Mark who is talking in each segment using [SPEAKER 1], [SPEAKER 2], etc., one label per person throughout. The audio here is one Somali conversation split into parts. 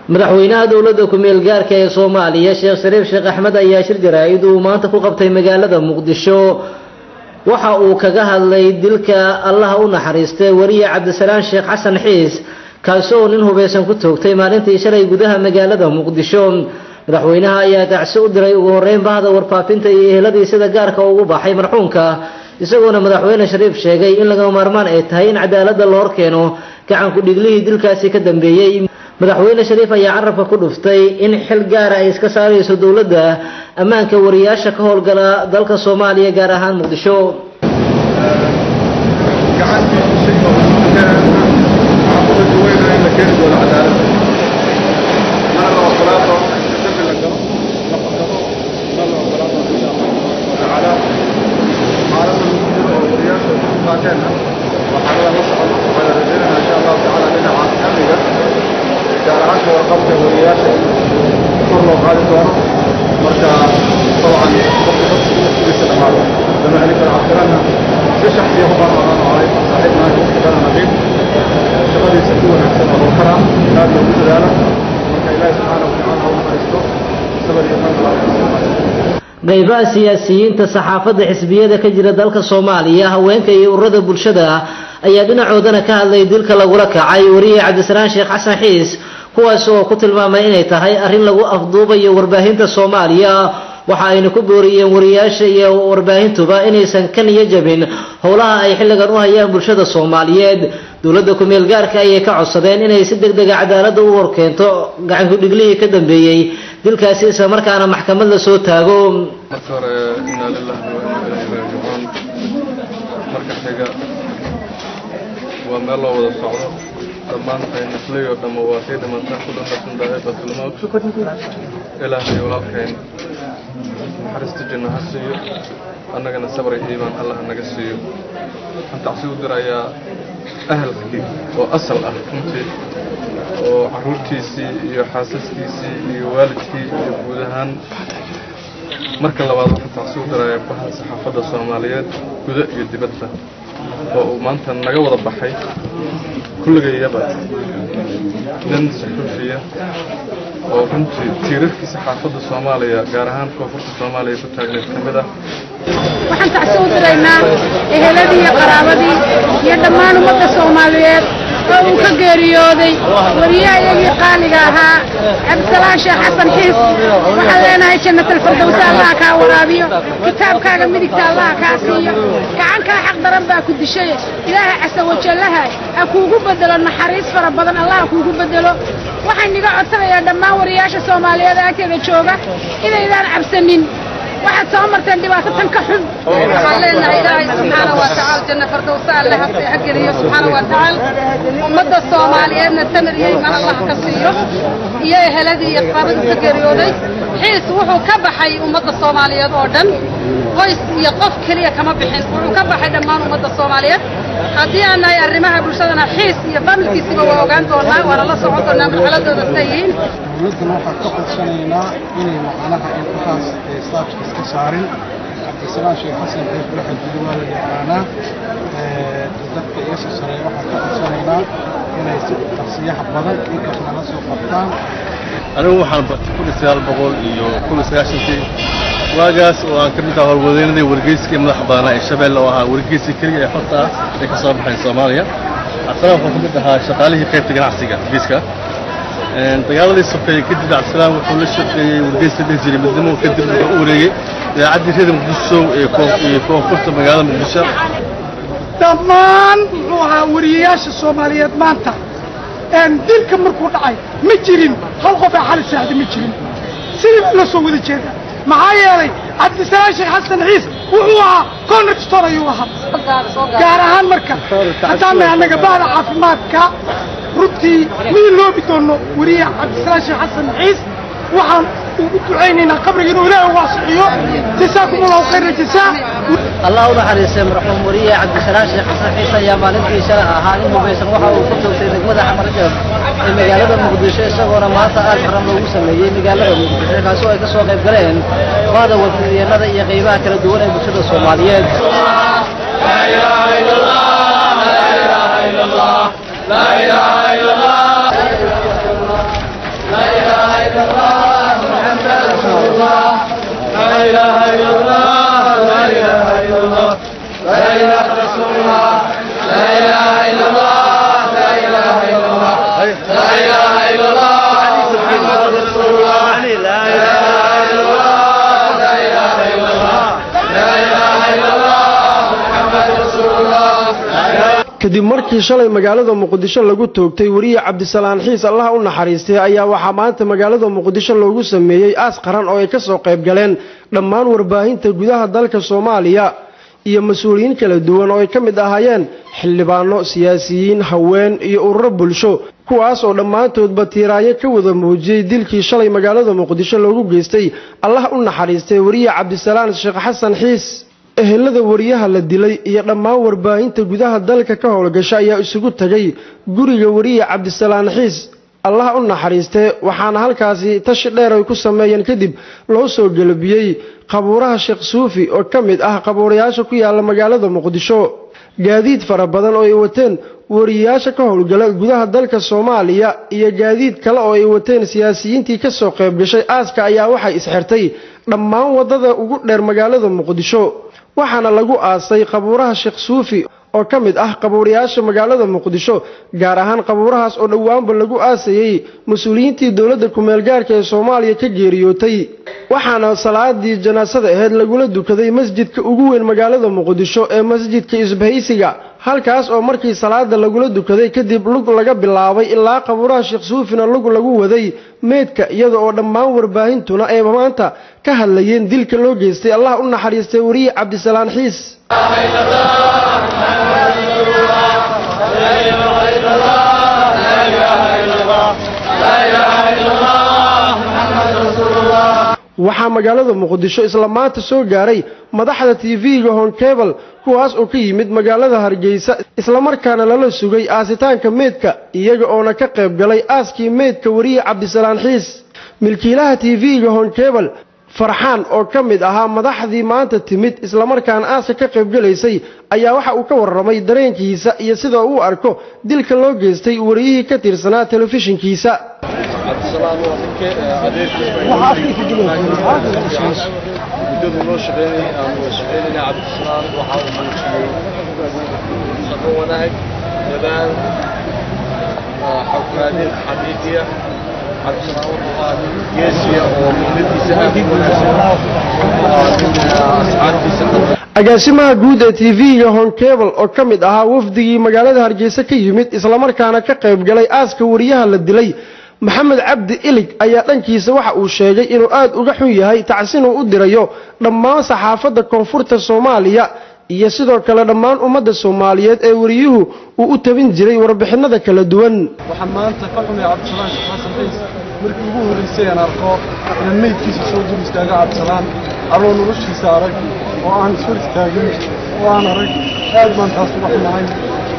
[SPEAKER 1] Madaxweynaha dowladda ku-meel gaarka ee Soomaaliya Sheekh Shariif Sheekh Axmed ayaa shir jaraa'id uu maanta ku qabtay magaalada Muqdisho waxa uu kaga hadlay dilka Allaha u naxariistay wariye Cabdisalaan Sheekh Xasan Xiis, kaasoo nin hubeysan ku toogtay maalintii shalay gudaha magaalada Muqdisho. Madaxweynaha ayaa tacsi u diray ugu horeyn bahda warfaafinta iyo eheladii sida gaarka ugu baxay marxuumka, isagoona madaxweyne Shariif sheegay in lagama maarmaan ay tahay in cadaaladda la horkeeno gacan ku dhiglihii dilkaasi ka dambeeyey. Madaxweyne Shariif ayaa carabka ku dhuftay in xil gaara ay iska saarayso dowladda ammaanka wariyaasha ka howlgala dalka Soomaaliya, gaar ahaan Muqdisho.
[SPEAKER 2] Warqabka wariyaasha kor loo qaadi doono. Marka dabcan qofka waqtigiisa dhamaado lama celin karo. Cabdisalaan si shaksiya ku baan ahay saaxiib nahay, waqti badan naqiib shaqadiisa ku wanaagsan oo howlkara aad loogu dadaalo. Marka Ilaahi subxaana watacaala ha u naxariisto, sabir iyo iimaan Allah.
[SPEAKER 1] Qaybaha siyaasiyiinta, saxaafadda, xisbiyada ka jira dalka Soomaaliya, haweenka iyo ururada bulshada ayaa dhinacoodana ka hadlay dilka lagula kacay wariye Cabdisalaan Sheekh Xasan Xiis, kuwaas oo ku tilmaamay inay tahay arrin lagu afduubayo warbaahinta Soomaaliya. Waxa ayna ku booriyeen wariyaasha iyo warbaahintuba inaysan ka niyo jabin howlaha ay xilligan u hayaan bulshada Soomaaliyeed. Dowladda ku-meel gaarka ayay ka codsadeen inay si deg dega cadaaladda u horkeento gacan ku-dhiglihii ka dambeeyey dilkaasi, isla markaana maxkamad la soo taago.
[SPEAKER 3] Marka hore, inaa lillahi wa inaa ilayhi raajicuun. Marka xiga, waa meel loo wada socdo dhammaan nafley oo dhamma waa sii dhimantaa, kullu nafsin daa'iqatul mawt. Ilaahay walaalkayn naxariista janno ha siiyo, annagana sabr iyo iimaan Allah naga siiyo. Waxaan tacsi u dirayaa ahalkii oo asal ah runtii, oo carruurtiisii iyo xaasaskiisii iyo waalidkii iyo guud ahaan. Marka labaad, waxaan tacsi u dirayaa bahal saxaafadda Soomaaliyeed gudo iyo dibadba oo uu maanta naga wada baxay kulligayaba nin saxuufiya oo runtii tiirarkii saxaafadda Soomaaliya, gaar ahaan koonfurta Soomaaliya, ku taagneyd ka mid ah.
[SPEAKER 4] Waxaan tacsi u diraynaa eheladii iyo qaraabadii iyo dhammaan ummadda Soomaaliyeed oo uu ka geeriyooday wariyahayagii qaaliga ahaa Cabdisalaan Sheekh Xasan Xiis. Waxaan leenahay jannatalfardowsa Allaha kaa waraabiyo, kitaabkaaga midigta Allaha kaa siiyo, gacankaa xaq daran baa ku dishay Ilaahay casa wajallaha ha kuugu bedelo naxariis fara badan, Allah kuugu bedelo. Waxaan niga codsanayaa dhammaan wariyaasha Soomaaliyeed ee agteeda jooga inaydaan cabsanin, waxaad soo marteen dhibaato tan ka xun.
[SPEAKER 5] Waxaan leenahay Ilaahay subxaana wa tacaala janna fardowsa Alle ha geliyo subxaana wa tacaala, ummadda Soomaaliyeedna samir iyo iimaan Allah ka siiyo iyo eheladii iyo qaraabadii ka geeriyooday. Xiis wuxuu ka baxay ummadda Soomaaliyeed oo dhan, qoys iyo qof keliya kama bixin, wuxuu ka baxay dhammaan ummadda Soomaaliyeed. Haddii aan nahay arrimaha bulshadana, Xiis iyo familkiisiba waa ogaan doonaa, waana la socon doonaa marxaladooda siday yihiin.
[SPEAKER 6] Dowladdana waxaan ka codsanaynaa inay macnaha intaas staafka iska saarin. Cabdisalaan Sheekh Xasan Xiis waxa jira waa la yaqaanaa. Dadka iga soo sareeya waxaan ka codsanaynaa inay si qarsiyaha badan inkaas nala soo qabtaan.
[SPEAKER 3] Anigu waxaan bartay 1991-kii, waagaas oo aan ka mid ahaa howlwadeennadii wargeyskii madaxa badanaa ee Shabeelle, oo ahaa wargeyskii keliya ee xorta ah ee ka soo baxay Soomaaliya. Cabdisalaan wuxuu ka mid ahaa shaqaalihii qaybta ganacsiga xafiiska. Dagaaladii sokeeye kadib, Cabdisalaan wuxuu la shaqeeyey wargeyska dhihi jiray Midnimo, kadib wuxuu u wareegay idaacaddii reer Muqdisho ee koonfurta magaalada Muqdisho.
[SPEAKER 7] Dhammaan muxuu ahaa wariyayaasha Soomaaliyeed maanta dilka markuu dhacay ma jirin hal qof ee xali seexday, ma jirin, sidii baa loo soo wada jeeda. Maxaa yeelay Cabdisalaan Sheekh Xasan Xiis wuxuu ahaa cornerstone ayuu ahaa, gaar ahaan marka haddaan nahay annaga bahda caafimaadka. Runtii ma iloobi doono weriye Cabdisalaan Sheekh Xasan Xiis. Waxaan ugu ducaynaynaa qabriga inuu Ilaahay waasiciyo. Jasaakum Allahu khayra jasaa.
[SPEAKER 1] Allah u naxariistay marxuum wariye Cabdisalaan Sheekh Xasan Xiis ayaa maalintii shalay ahaa nin hubaysan waxa uu ku toogtay degmada Xamarjab ee magaalada Muqdisho, isagoona maanta aas qaran loogu sameeyey magaalada Muqdisho, kaasoo ay ka soo qayb galeen bahda warfidyeenada iyo qaybaha kala duwan ee bulshada Soomaaliyeed.
[SPEAKER 8] Kadib markii shalay magaalada Muqdisho lagu toogtay wariye Cabdisalaan Xiis Allah u naxariistay ayaa waxaa maanta magaalada Muqdisho loogu sameeyay aas qaran oo ay ka soo qayb galeen dhammaan warbaahinta gudaha dalka Soomaaliya iyo mas'uuliyiin kala duwan oo ay ka mid ahaayeen xildhibaano, siyaasiyiin, haween iyo ururo bulsho, kuwaas oo dhammaantoodba tiiraayo ka wada muujiyay dilkii shalay magaalada Muqdisho loogu geystay Allah u naxariistay wariye Cabdisalaan Sheekh Xasan Xiis. Ehelada wariyaha la dilay iyo dhammaan warbaahinta gudaha dalka ka howlgasha ayaa isugu tagay guriga wariye Cabdisalaan Xiis Allah u naxariistay, waxaana halkaasi tashi dheer ay ku sameeyeen kadib loo soo galbiyey qabuuraha Sheekh Suufi oo ka mid ah qabuurayaasha ku yaala magaalada Muqdisho. Gaadiid fara badan oo ay wateen wariyaasha ka howlgala gudaha dalka Soomaaliya iyo gaadiid kale oo ay wateen siyaasiyiintii ka soo qayb gashay aaska ayaa waxay isxirtay dhammaan wadada ugu dheer magaalada Muqdisho, waxaana lagu aasay qabuuraha Sheekh Suufi oo ka mid ah qabuurayaasha magaalada Muqdisho, gaar ahaan qabuurahaas oo dhowaanba lagu aasayay mas'uuliyiintii dowladda ku-meel gaarka ee Soomaaliya ka geeriyootay. Waxaana salaadii janaasada ahayd lagula dukaday masjidka ugu weyn magaalada Muqdisho ee masjidka Isbahaysiga, halkaas oo markii salaada lagula dukaday kadib lug laga bilaabay ilaa qabuuraha Sheekh Suufina lug lagu waday meedka, iyada oo dhammaan warbaahintuna ay maanta ka hadlayeen dilka loo geystay Allah u naxariistay wariye Cabdisalaan Xiis. Waxaa magaalada Muqdisho isla maanta soo gaaray madaxda TV-ga Horn Cable, kuwaas oo ka yimid magaalada Hargeysa, isla markaana lala sugay aasitaanka meedka, iyaga oona ka qayb galay aaskii meedka wariye Cabdisalaan Xiis. Milkiilaha TV-ga Horn Cable Farxaan oo ka mid ahaa madaxdii maanta timid isla markaana aaska ka qayb galaysay ayaa waxa uu ka warramay dareenkiisa iyo sida uu arko dilka loo geystay wariyihii ka tirsanaa telefishinkiisa.
[SPEAKER 3] Cabdisalaan waa ninka adeerkiisa muddadu noo shaqeynayay aan wada shaqeynayna. Cabdisalaan waxa uu muujiyey shaqo wanaag, dadaal, xograadin xaqiiqiya. Cabdisalaan wuxuu ahaa nin geesiya oo muhiimadiisa aad u wanaagsan, wuxuu ahaa nin asxaabtiisa.
[SPEAKER 8] Agaasimaha guud ee TV-ga Horn Cable oo ka mid ahaa wafdigii magaalada Hargeysa ka yimid isla markaana ka qayb galay aaska wariyaha la dilay Maxamed Cabdi Ilig ayaa dhankiisa waxa uu sheegay inuu aad uga xun yahay tacsin uu u dirayo dhammaan saxaafadda koonfurta Soomaaliya iyo sidoo kale dhammaan ummadda Soomaaliyeed ee wariyuhu uu u tabin jiray warbixinada kala duwan.
[SPEAKER 6] Waxaan maanta ka xumay Cabdisalaan Sheekh Xasan Xiis markii ugu horreysay aan arko inaan meydkiisa soo dul istaago Cabdisalaan anoo noloshiisa arag oo aan ishor istaagin oo aan arag, aad baan taas uga xumahay.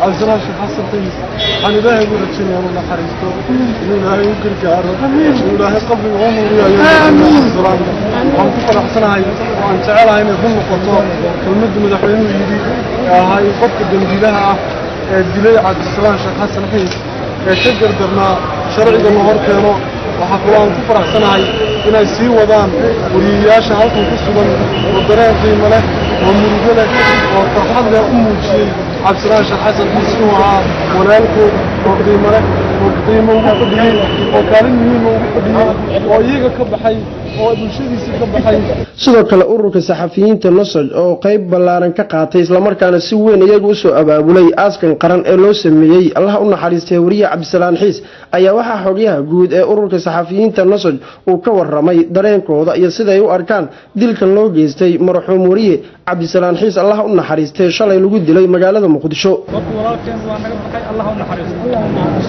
[SPEAKER 6] Cabdisalaan Sheekh Xasan Xiis waxaan Ilaahay ugu rajaynayaa inuu naxariisto, inuu Ilaahay u gargaaro, inuu Ilaahay qabriga u nuuriyo. Cabdisalaan waxaan ku faraxsanahay oo aan jecelahay inay run noqoto kelmadda madaxweynuhu yidhi ee ahaa in qofka dambiilaha ah ee dilay Cabdisalaan Sheekh Xasan Xiis ee ka gardarnaa sharciga la hor keeno. Waxaa kaloo aan ku faraxsanahay inay sii wadaan wariyayaasha halkan ku sugan oo dareen qiimo leh oo murugo leh oo farxad leh u muujiyey Cabdisalaan Sheekh Xasan Xiis inuu ahaa walaalkood oo qiimo leh oo qiimo ugu fadhiyey oo kaalin muhiima ugu fadhiyey oo iyaga ka baxay oo bulshadiisii ka baxay.
[SPEAKER 8] Sidoo kale ururka saxafiyiinta Nosoj oo qayb ballaaran ka qaatay isla markaana si weyn iyagu u soo abaabulay aaskan qaran ee loo sameeyey Allah u naxariistay wariye Cabdisalaan Xiis ayaa waxaa xogyaha guud ee ururka saxafiyiinta Nosoj uu ka warramay dareenkooda iyo siday u arkaan dilkan loo geystay marxuum wariye Cabdisalaan Xiis Allah u naxariistay shalay lagu dilay magaalada Muqdisho.
[SPEAKER 9] Walaalkeen waa naga baxay, Allah u naxariisto.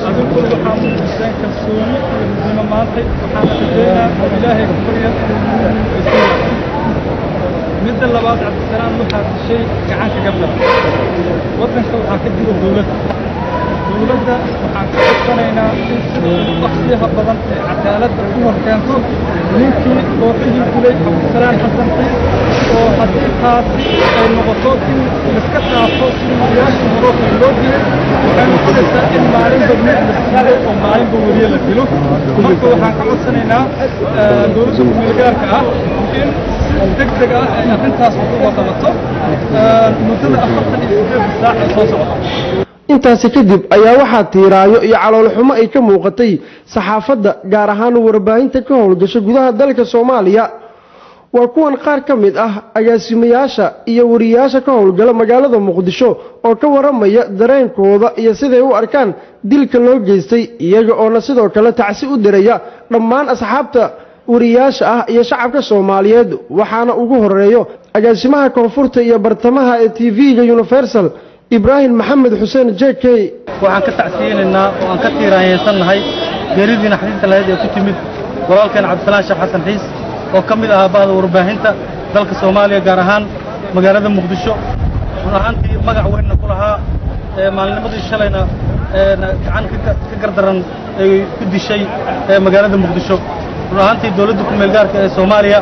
[SPEAKER 9] Adinkuna waxaa muujiseen kalsooni iyo midnimo maantay, waxaana rajeynaa oo Ilaahay ku barya inuu. Midda labaad, Cabdisalaan waxaa dishay gacanka gabdha. Waddanka waxaa ka jira dowladda. Dowladda waxaan ka codsanaynaa in sida ugu dhaqsiyaha badan ee cadaaladda u hor keento ninkii kooxihii dilay Cabdisalaan Xasan Xiis, oo haddii taasi ay noqoto in laiska dhaafo sidii wariyaashii horoo kale loo dilay, waxay noqonaysaa in maalinba mid la sido oo maalinba weriye la dilo. Marka waxaan ka codsanaynaa dowladda ku-meelgaarka ah in si deg deg ah ay arrintaas wax uga qabato muddada 48 saac ee soo socota.
[SPEAKER 8] Intaasi kadib ayaa waxaa tiiraayo iyo calool xumo ay ka muuqatay saxaafadda, gaar ahaan warbaahinta ka howlgasha gudaha dalka Soomaaliya. Waa kuwan qaar ka mid ah agaasimayaasha iyo wariyaasha ka howlgala magaalada Muqdisho oo ka waramaya dareenkooda iyo siday u arkaan dilka loo geystay, iyaga oona sidoo kale tacsi u diraya dhammaan asxaabta wariyaasha ah iyo shacabka Soomaaliyeed. Waxaana ugu horeeyo agaasimaha koonfurta iyo bartamaha ee TV-ga Universal, Ibraahim Maxamed Xuseen JK.
[SPEAKER 9] Waxaan ka tacsiyeynaynaa oo aan ka tiiraanyeysannahay geeridii naxdinta lahayd ee ku timid walaalkeen Cabdisalaan Sheekh Xasan Xiis oo ka mid ahaa bahda warbaahinta dalka Soomaaliya, gaar ahaan magaalada Muqdisho. Run ahaantii magac weynna ku lahaa, maalinimadii shalayna gacan ka gardaran ay ku dishay magaalada Muqdisho. Run ahaantii dowladda ku-meelgaarka ee Soomaaliya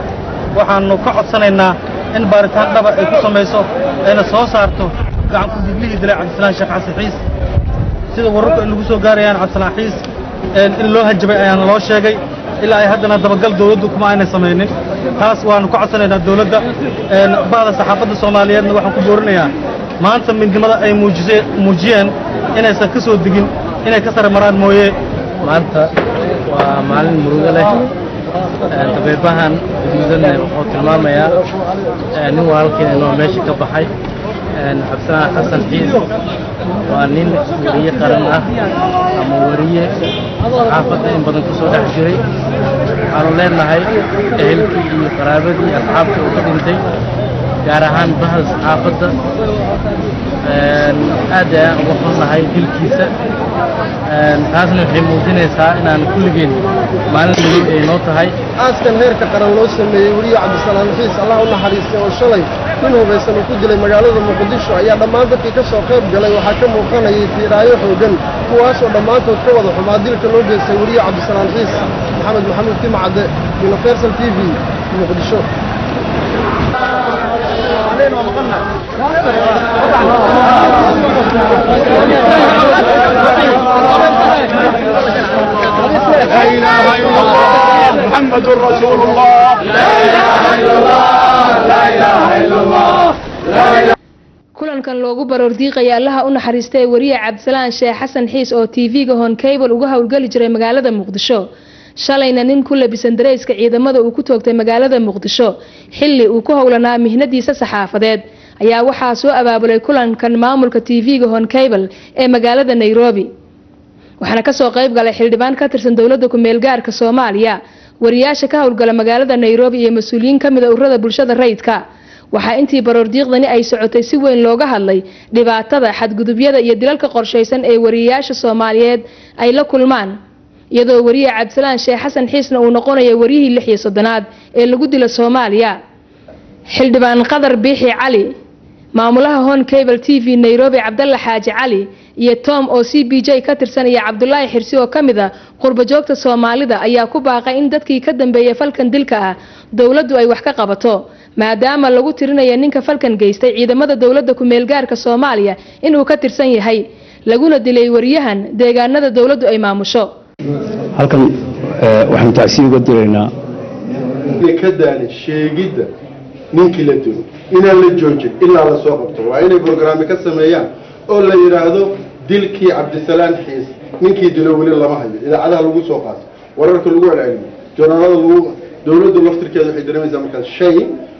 [SPEAKER 9] waxaannu ka codsanaynaa in baaritaan dhaba ay ku samayso ayna soo saarto gacan ku dhiiglihii dilay Cabdisalaan Sheekh Xasan Xiis. Sida wararku ay nagu soo gaarayaan, Cabdisalaan Xiis in loo hanjabay ayaana loo sheegay, ilaa ay haddana dabagal dowladdu kuma aynay samaynin. Taas waannu ka codsanaynaa dowladda. Bahda saxaafadda Soomaaliyeedna waxaan ku boorinayaa maanta midnimada ay muujiyeen inaysan ka soo degin, inay ka sare maraan mooye.
[SPEAKER 10] Maanta waa maalin murugo leh. Dabeebahan guduudanna wuxuu tilmaamayaa nin walaalkeen inuu meesha ka baxay. Cabdisalaan Xasan Xiis waa nin weriye qaran ah ama weriye saxaafadda in badan ku soo dhex jiray. Waxaanu leenahay ehelkii iyo qaraabadii asxaabta uu ka dhintay, gaar ahaan bahda saxaafadda, aad ayaan uga xunnahay dilkiisa. Taasna waxay muujinaysaa inaan kulligeen maalin madow ay noo tahay.
[SPEAKER 8] Aaskan heerka qaran loo sameeyey weriye Cabdisalaan Xiis, Allah u naxariistay, oo shalay nin hubaysan uu ku dilay magaalada Muqdisho ayaa dhammaan dadkii ka soo qayb galay waxaa ka muuqanayay tiiraayo xooggan, kuwaasoo dhammaantood ka wada xumaa dilka loo geystay weriye Cabdisalaan Xiis. Maxamed Maxamuud Timacadde, Universal TV, Muqdisho.
[SPEAKER 11] لا إله إلا الله محمد رسول الله. لا إله إلا الله، لا إله إلا الله، لا إله.
[SPEAKER 12] Kulankan loogu baroordiiqaya Allaha u naxariistay wariye Cabdisalaan Sheekh Xasan Xiis oo TV-ga Horn Cable uga howlgeli jiray magaalada Muqdisho, shalayna nin ku labisan dareyska ciidamada uu ku toogtay magaalada Muqdisho xilli uu ku howlanaa mihnadiisa saxaafadeed, ayaa waxaa soo abaabulay kulankan maamulka TV-ga Horn Cable ee magaalada Nairobi. Waxaana kasoo qayb galay xildhibaan ka tirsan dowladda ku-meelgaarka Soomaaliya, wariyaasha ka howlgala magaalada Nairobi iyo mas-uuliyiin ka mid a ururada bulshada rayidka. Waxaa intii baroordiiqdani ay socotay si weyn looga hadlay dhibaatada, xadgudubyada iyo dilalka qorshaysan ee wariyayaasha Soomaaliyeed ay la kulmaan, iyadoo wariye Cabdisalaan Sheekh Xasan Xiisna uu noqonayo wariyihii 36aad ee lagu dilo Soomaaliya. Xildhibaan Qadar Biixi Cali, maamulaha Horn Cable TV Nairobi Cabdalla Xaaji Cali iyo Tom oo CPJ ka tirsan iyo Cabdulaahi Xirsi oo ka mid a qurbajoogta Soomaalida ayaa ku baaqay in dadkii ka dambeeyay falkan dilka ah dowladdu ay wax ka qabato, maadaama lagu tirinayo ninka falkan geystay ciidamada dowladda ku-meelgaarka Soomaaliya inuu ka tirsan yahay, laguna dilay wariyahan deegaanada dowladdu ay maamusho.
[SPEAKER 13] Halkan waxaanu tacsiya uga diraynaa
[SPEAKER 14] ka daalin sheegidda ninkii la dilo inaan la joojin ilaa la soo qabto. Waa inay brograami ka sameeyaan oo la yidhaahdo dilkii Cabdisalaan Xiis ninkii dilo weli lama hayo. Idaacadaha lagu soo qaato, wararka lagu celceliyo, joornaalada lagu. Dowladdu laftirkeeda waxay dareemaysaa markaas shay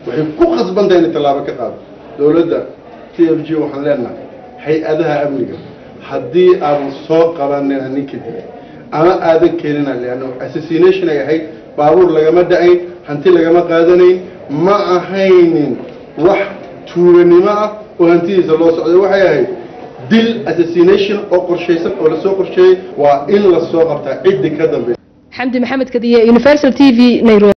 [SPEAKER 14] waxay ku khasban tahay inay tallaabo ka qaado. Dowladda TFG waxaan leenahay, hay-adaha amniga, haddii aadan soo qabanina ninkii dilay ama aadan keenina, leanno assassination ay ahayd, baabuur lagama dhacayn, hanti lagama qaadanayn, ma ahaynin wax tuuganimo ah oo hantidiisa loo socday, waxay ahayd dil assassination oo qorshaysan oo lasoo qorsheeyey. Waa in lasoo qabtaa ciddii ka dambaysa.
[SPEAKER 12] Xamdi Maxamed Kadiye, Universal TV, Nairobi.